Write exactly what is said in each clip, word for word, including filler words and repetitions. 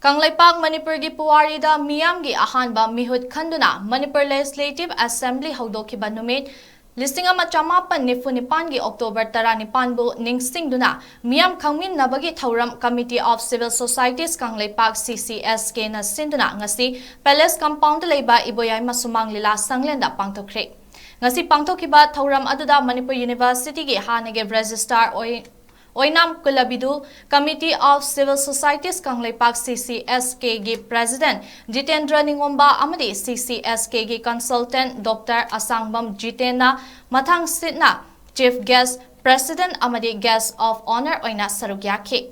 ꯀꯪꯂꯩꯄꯥꯛ ꯃꯅꯤꯄꯨꯔꯒꯤ ꯄꯨꯋꯥꯔꯤꯗ ꯃꯤꯌꯥꯝꯒꯤ ꯑꯍꯥꯟꯕ ꯃꯤꯍꯨꯠ ꯈꯟꯗꯨꯅ ꯃꯅꯤꯄꯨꯔ ꯂꯦꯖꯤꯁꯂꯦꯇꯤꯚ ꯑꯦꯁꯦꯝꯕ꯭ꯂꯤ ꯍꯧꯗꯣꯛꯈꯤꯕ ꯅꯨꯃꯤꯠ ꯂꯤꯁꯤꯡ ꯑꯃ ꯆꯃꯥꯄꯟ ꯅꯤꯐꯨ ꯅꯤꯄꯥꯟꯒꯤ ꯑꯣꯛꯇꯣꯕꯔ ꯇꯔꯥꯅꯤꯄꯥꯟꯕꯨ ꯅꯤꯡꯁꯤꯡꯗꯨꯅ ꯃꯤꯌꯥꯝ ꯈꯪꯃꯤꯟꯅꯕꯒꯤ ꯊꯧꯔꯝ Committee of Civil Societies Kangleipak, C C S K ꯅ ꯁꯤꯟꯗꯨꯅ ꯉꯁꯤ ꯄꯦꯂꯦꯁ ꯀꯝꯄꯥꯎꯟꯗ ꯂꯩꯕ ꯏꯕꯣꯌꯥꯏꯃ ꯁꯨꯃꯥꯡ ꯂꯤꯂꯥ ꯁꯪꯂꯦꯟꯗ ꯄꯥꯡꯊꯣꯛꯈ꯭ꯔꯦ꯫ ꯉꯁꯤ ꯄꯥꯡꯊꯣꯛꯈꯤꯕ ꯊꯧꯔꯝ ꯑꯗꯨꯗ ꯃꯅꯤꯄꯨꯔ ꯌꯨꯅꯤꯚꯔꯁꯤꯇꯤꯒꯤ ꯍꯥꯟꯅꯒꯤ ꯔꯦꯖꯤꯁꯇ꯭ꯔꯥꯔ ꯑꯣꯏ-, ꯑꯣꯏꯅꯥꯝ ꯀꯨꯂꯕꯤꯗꯨ, Committee of Civil Societies Kangleipak, C C S K ꯒꯤ ꯄ꯭ꯔꯦꯁꯤꯗꯦꯟꯠ ꯖꯤꯇꯦꯟꯗ꯭ꯔ ꯅꯤꯉꯣꯝꯕ ꯑꯃꯗꯤ C C S K ꯒꯤ ꯀꯟꯁꯜꯇꯦꯟꯠ ꯗꯣꯛꯇꯔ ꯑꯁꯥꯡꯕꯝ ꯖꯤꯇꯦꯟꯅ ꯃꯊꯪꯁꯤꯠꯅ ꯆꯤꯐ ꯒꯦꯁ꯭ꯠ, ꯄ꯭ꯔꯦꯁꯤꯗꯦꯟꯠ ꯑꯃꯗꯤ ꯒꯦꯁ꯭ꯠ ꯑꯣꯐ ꯑꯣꯅꯔ ꯑꯣꯏꯅ ꯁꯔꯨꯛ ꯌꯥꯈꯤ꯫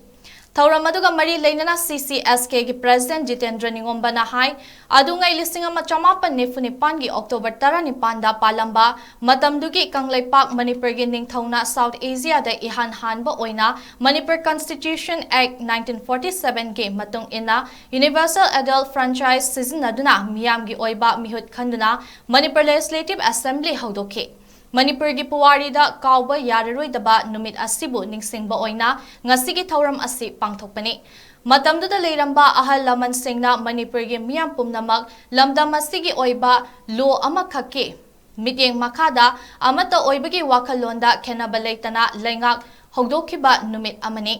ꯊꯧꯔꯝ ꯑꯗꯨꯒ ꯃꯔꯤ ꯂꯩꯅꯅ C C S K ꯒꯤ ꯄ꯭ꯔꯦꯁꯤꯗꯦꯟꯠ ꯖꯤꯇꯦꯟꯗ꯭ꯔ ꯅꯤꯉꯣꯝꯕꯅ ꯍꯥꯏ, ꯑꯗꯨꯉꯩ ꯂꯤꯁꯤꯡ ꯑꯃ ꯆꯃꯥꯄꯟ ꯅꯤꯐꯨ ꯅꯤꯄꯥꯟꯒꯤ ꯑꯣꯛꯇꯣꯕꯔ ꯇꯔꯥꯅꯤꯄꯥꯟꯗ ꯄꯥꯜꯂꯝꯕ ꯃꯇꯝꯗꯨꯒꯤ ꯀꯪꯂꯩꯄꯥꯛ ꯃꯅꯤꯄꯨꯔꯒꯤ ꯅꯤꯡꯊꯧꯅ ꯁꯥꯎꯊ ꯑꯦꯁꯤꯌꯥꯗ ꯏꯍꯥꯟ ꯍꯥꯟꯕ ꯑꯣꯏꯅ ꯃꯅꯤꯄꯨꯔ ꯀꯟꯁꯇꯤꯇ꯭ꯌꯨꯁꯟ ꯑꯦꯛ ꯅꯥꯏꯟꯇꯤꯟ ꯐꯣꯔꯇꯤ ꯁꯚꯦꯟꯒꯤ ꯃꯇꯨꯡ ꯏꯟꯅ ꯌꯨꯅꯤꯚꯔꯁꯦꯜ ꯑꯦꯗꯜꯠ ꯐ꯭ꯔꯦꯟꯆꯥꯏꯁ ꯁꯤꯖꯤꯟꯅꯗꯨꯅ ꯃꯤꯌꯥꯝꯒꯤ ꯑꯣꯏꯕ ꯃꯤꯍꯨꯠ ꯈꯟꯗꯨꯅ ꯃꯅꯤꯄꯨꯔ ꯂꯦꯖꯤꯁꯂꯦꯇꯤꯚ ꯑꯦꯁꯦꯝꯕ꯭ꯂꯤ ꯍꯧꯗꯣꯛꯈꯤ꯫ ꯃꯅꯤꯄꯨꯔꯒꯤ ꯄꯨꯋꯥꯔꯤꯗ ꯀꯥꯎꯕ ꯌꯥꯔꯔꯣꯏꯗꯕ ꯅꯨꯃꯤꯠ ꯑꯁꯤꯕꯨ ꯅꯤꯡꯁꯤꯡꯕ ꯑꯣꯏꯅ ꯉꯁꯤꯒꯤ ꯊꯧꯔꯝ ꯑꯁꯤ ꯄꯥꯡꯊꯣꯛꯄꯅꯤ꯫ ꯃꯇꯝꯗꯨꯗ ꯂꯩꯔꯝꯕ ꯑꯍꯜ ꯂꯃꯟꯁꯤꯡꯅ ꯃꯅꯤꯄꯨꯔꯒꯤ ꯃꯤꯌꯥꯝ ꯄꯨꯝꯅꯃꯛ ꯂꯝꯗꯝ ꯑꯁꯤꯒꯤ ꯑꯣꯏꯕ ꯂꯣ ꯑꯃꯈꯛꯀꯤ ꯃꯤꯠꯌꯦꯡ ꯃꯈꯥꯗ ꯑꯃꯠꯇ ꯑꯣꯏꯕꯒꯤ ꯋꯥꯈꯜꯂꯣꯟꯗ ꯈꯦꯟꯅꯕ ꯂꯩꯇꯅ ꯂꯩꯉꯥꯛ ꯍꯧꯗꯣꯛꯈꯤꯕ ꯅꯨꯃꯤꯠ ꯑꯃꯅꯤ꯫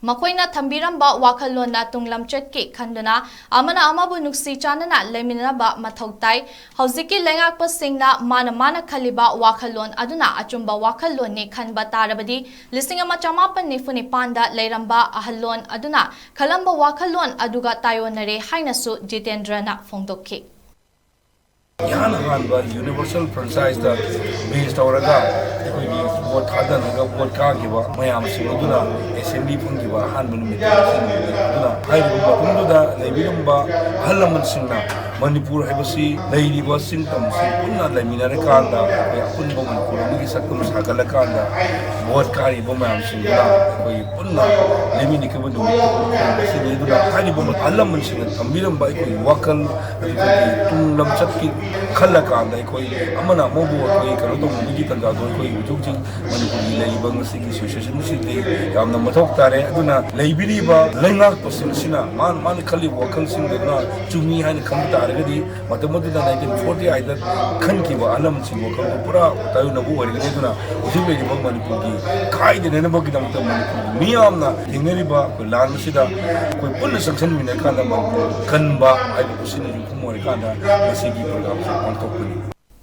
ꯃꯈꯣꯏꯅ ꯊꯝꯕꯤꯔꯝꯕ ꯋꯥꯈꯜꯂꯣꯟꯅ ꯇꯨꯡꯂꯝꯆꯠꯀꯤ ꯈꯟꯗꯨꯅ ꯑꯃꯅ ꯑꯃꯕꯨ ꯅꯨꯡꯁꯤ ꯆꯥꯟꯅꯅ ꯂꯩꯃꯤꯟꯅꯕ ꯃꯊꯧ ꯇꯥꯏ꯫ ꯍꯧꯖꯤꯛꯀꯤ ꯂꯩꯉꯥꯛꯄꯁꯤꯡꯅ ꯃꯥꯅ ꯃꯥꯅ ꯈꯜꯂꯤꯕ ꯋꯥꯈꯜꯂꯣꯟ ꯑꯗꯨꯅ ꯑꯆꯨꯝꯕ ꯋꯥꯈꯜꯂꯣꯟꯅꯤ ꯈꯟꯕ ꯇꯥꯔꯕꯗꯤ, ꯂꯤꯁꯤꯡ ꯑꯃ ꯆꯃꯥꯄꯟ ꯅꯤꯐꯨ ꯅꯤꯄꯥꯟꯗ ꯂꯩꯔꯝꯕ ꯑꯍꯜꯂꯣꯟ ꯑꯗꯨꯅ ꯈꯜꯂꯝꯕ ꯋꯥꯈꯜꯂꯣꯟ ꯑꯗꯨꯒ ꯇꯥꯏꯑꯣꯟꯅꯔꯦ ꯍꯥꯏꯅꯁꯨ ꯖꯤꯇꯦꯟꯗ꯭ꯔꯅ ꯐꯣꯡꯗꯣꯛꯈꯤ꯫ ꯏꯍꯥꯟ ꯍꯥꯟꯕ ꯌꯨꯅꯤꯚꯔꯁꯦꯜ ꯐ꯭ꯔꯦꯟꯆꯥꯏꯁꯇ ꯕꯦꯖ ꯇꯧꯔꯒ ꯑꯩꯈꯣꯏꯒꯤ ꯚꯣꯠ ꯊꯥꯗꯅꯔꯒ ꯚꯣꯠ ꯀꯥꯈꯤꯕ ꯃꯌꯥꯝꯁꯤꯡ ꯑꯗꯨꯅ ꯑꯦꯁꯦꯝꯕ꯭ꯂꯤ ꯐꯪꯈꯤꯕ ꯑꯍꯥꯟꯕ ꯅꯨꯃꯤꯠꯇ ꯅꯤꯡꯁꯤꯡꯕꯅꯤ꯫ ꯑꯗꯨꯅ ꯍꯥꯏꯔꯤꯕ ꯃꯐꯝꯗꯨꯗ ꯂꯩꯕꯤꯔꯝꯕ ꯑꯍꯜ ꯂꯃꯟꯁꯤꯡꯅ ꯃꯅꯤꯄꯨꯔ ꯍꯥꯏꯕꯁꯤ ꯂꯩꯔꯤꯕ ꯆꯤꯡ ꯇꯝꯁꯤꯡ ꯄꯨꯟꯅ ꯂꯩꯃꯤꯟꯅꯔꯀꯥꯟꯗ, ꯑꯩꯈꯣꯏ ꯑꯄꯨꯟꯕ ꯃꯅꯤꯄꯨꯔ ꯑꯃꯒꯤ ꯁꯛꯇꯝ ꯁꯥꯒꯠꯂꯀꯥꯟꯗ, ꯚꯣꯠ ꯀꯥꯔꯤꯕ ꯃꯌꯥꯝꯁꯤꯡꯗꯨꯅ ꯑꯩꯈꯣꯏ ꯄꯨꯟꯅ ꯂꯩꯃꯤꯟꯅꯈꯤꯕ ꯅꯨꯃꯤꯠ ꯑꯁꯤꯅꯤ꯫ ꯑꯗꯨꯅ ꯍꯥꯏꯔꯤꯕ ꯑꯍꯜ ꯂꯃꯟꯁꯤꯡꯅ ꯊꯝꯕꯤꯔꯝꯕ ꯑꯩꯈꯣꯏꯒꯤ ꯋꯥꯈꯜ, ꯑꯗꯨꯒꯤ ꯇꯨꯡ ꯂꯝꯆꯠꯀꯤ ꯈꯜꯂꯀꯥꯟꯗ, ꯑꯩꯈꯣꯏ ꯑꯃꯅ ꯑꯃꯕꯨ ꯑꯩꯈꯣꯏ ꯀꯩꯅꯣ ꯇꯧꯅꯕꯒꯤ ꯇꯥꯟꯖꯥꯗꯣ ꯑꯩꯈꯣꯏ ꯍꯧꯖꯤꯛ ꯍꯧꯖꯤꯛ ꯃꯅꯤꯄꯨꯔꯒꯤ ꯂꯩꯔꯤꯕ ꯉꯁꯤꯒꯤ ꯁꯤꯆꯨꯋꯦꯁꯟꯁꯤꯗꯤ ꯌꯥꯝꯅ ꯃꯊꯧ ꯇꯥꯔꯦ꯫ ꯑꯗꯨꯅ ꯂꯩꯕꯤꯔꯤꯕ ꯂꯩꯉꯥꯛꯄꯁꯤꯡꯁꯤꯅ ꯃꯥꯅ, ꯃꯥꯅ ꯈꯜꯂꯤꯕ ꯋꯥꯈꯜꯁꯤꯡꯗꯨꯅ ꯆꯨꯝꯃꯤ ꯍꯥꯏꯅ ꯈꯟꯕ ꯇꯥꯔꯒꯗꯤ, ꯃꯇꯝ ꯑꯗꯨꯗ ꯅꯥꯏꯟꯇꯤꯟ ꯐꯣꯔꯇꯤ ꯑꯥꯏꯠꯇ ꯈꯟꯈꯤꯕ ꯑꯍꯜ ꯂꯃꯟꯁꯤꯡꯒꯤ ꯋꯥꯈꯜꯗꯨ ꯄꯨꯔꯥ ꯇꯥꯏꯌꯣꯟꯅꯕ ꯑꯣꯏꯔꯒꯅꯤ꯫ ꯑꯗꯨꯅ ꯍꯧꯖꯤꯛ ꯂꯩꯔꯤꯕ ꯃꯅꯤꯄꯨꯔꯒꯤ ꯈꯥꯏꯗꯅꯅꯕꯒꯤꯗꯃꯛꯇ ꯃꯅꯤꯄꯨꯔꯒꯤ ꯃꯤꯌꯥꯝꯅ ꯊꯦꯡꯅꯔꯤꯕ ꯑꯩꯈꯣꯏ ꯂꯥꯟ ꯑꯁꯤꯗ ꯑꯩꯈꯣꯏ ꯄꯨꯟꯅ ꯆꯪꯁꯤꯟꯃꯤꯟꯅꯔꯀꯥꯟꯗ ꯃꯅꯤꯄꯨꯔ ꯀꯟꯕ ꯍꯥꯏꯕ ꯃꯁꯤꯅ ꯌꯨꯝꯐꯝ ꯑꯣꯏꯔꯀꯥꯟꯗ ꯉꯁꯤꯒꯤ ꯄ꯭ꯔꯣꯒ꯭ꯔꯥꯝꯁꯦ ꯄꯥꯡꯊꯣꯛꯄꯅꯤ꯫